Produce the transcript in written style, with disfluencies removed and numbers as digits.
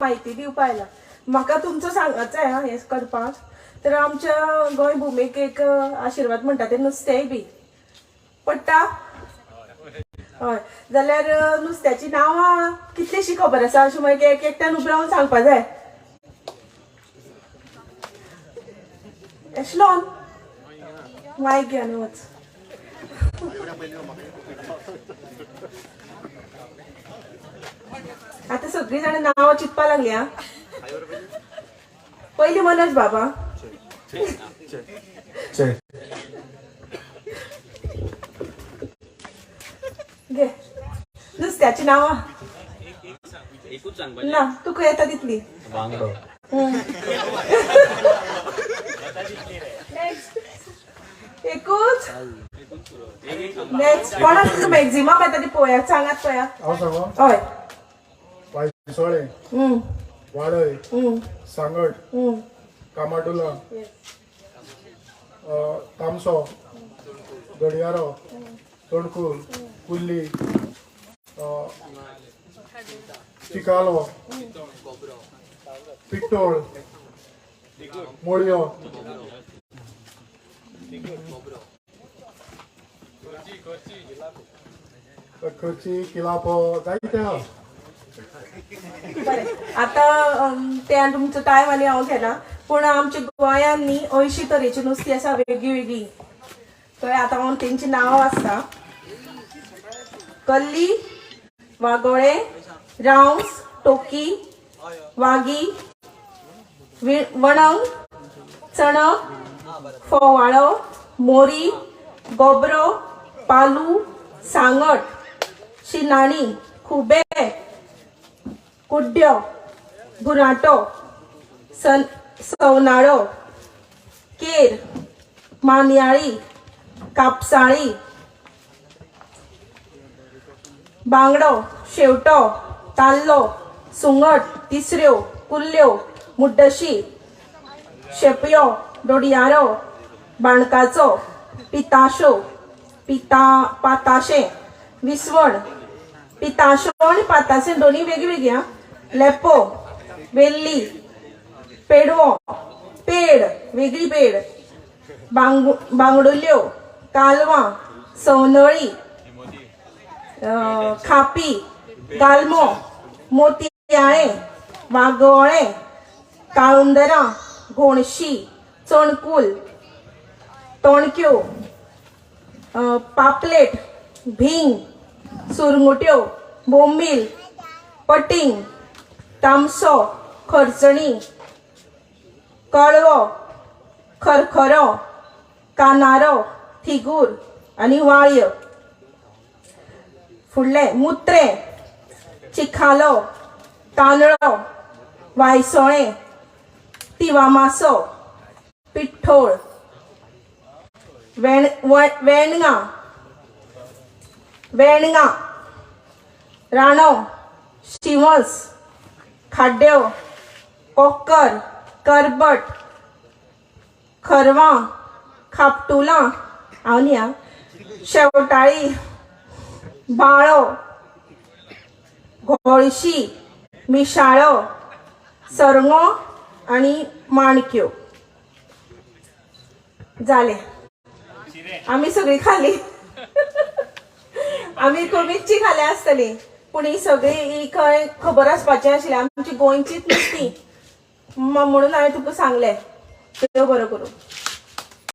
म्हायती दिवपा आयला. म्हाका तुमचो सांगात जाय हा हें करपाक. तर आमच्या गोंय भुमीक एक आशिर्वाद म्हणटा ते नुस्तेंय बी पडटा. हय, जाल्यार नुस्त्याची नांवां कितलीशी खबर आसा अशें मागीर एक एकट्यान उबें रावन सांगपा जाय. एशलॉन मायक घे आनी वच. आता सगळीं जाणां नांवां चिंतपा लागली. हा, पयलीं मनोज बाबा. घे नुस्त्याची नांवां. ना तुका येता तितली. बांगडो. एकूच. नेक्स्ट कोणाक मॅक्झिमम येता ती पळोवया, सांगात पळया. हांव सांगो. हय. वायसोळें, वाडय, सांगट, कामाटुला, तामसो, गडयारो, तणकूल, कुल्ली, चिकालो, पिट्टोळ, मोळयो, खर्ची, किलापो जायते आहा. बरें, आतां ते तुमचो टायम आनी हांव घेना, पूण आमच्या गोंयांत न्ही अंयशीं तरेची नुस्तीं आसा वेगळी वेगळी. कळ्ळें? आतां हांव तेंची नांवां वाचता. कल्ली, वागोळे, रावंस, टोकी, वागी, वणंग, चणक, फोवाळो, मोरी, गोबरो, पालू, सांगट, शिनाणी, खुबे, कुड्ड्यो, बुराटो, सवनाळो, केर, मानयाळी, कापसाळी, बांगडो, शेवटो, ताल्लो, सुंगट, तिसऱ्यो, कुल्ल्यो, मुड्डशी, शेपयो, दोडयारो, बाणकाचो, पिताशो, पाताशें, विस्वण. पिताशो आनी पाताशें दोनी वेगळी वेगळी. आं, लेपो, वेल्ली, पेडवो, पेड वेगळी पेड, बांगडुल्यो, कालवां, सवनळी, खापी, गालमो, मोतयाळें, वागोळें, काळुंदरां, घोणशी, चणकूल, तोणक्यो, पापलेट, भींग, सुरंगुट्यो, बोंबील, पटींग, तामसो, खरचणी, कळवो, खरखरो, कानारो, थिगूर आनी वाळयो. फुडलें मुत्रें, चिखालो, तांदळो, वायसोळें, तिवामासो, पिठ्ठोळ, वेणगां, वेणगां, राणो, शिवंस, खाड्यो, कोकर, करबट, खरवां, खापटुलां, हांव न्ही आं, शेवटाळी, बाळो, घोळशी, मिशाळो, सरंगो आनी माणक्यो. जालें, आमी सगळीं खाली. आमी कमीचची खाल्या आसतली, पूण ही सगळी ही खंय खबर आसपाची आशिल्ली. आमची गोंयचीच नुस्तीं म्हणून हांवें तुका सांगलें. देव बरो करूं.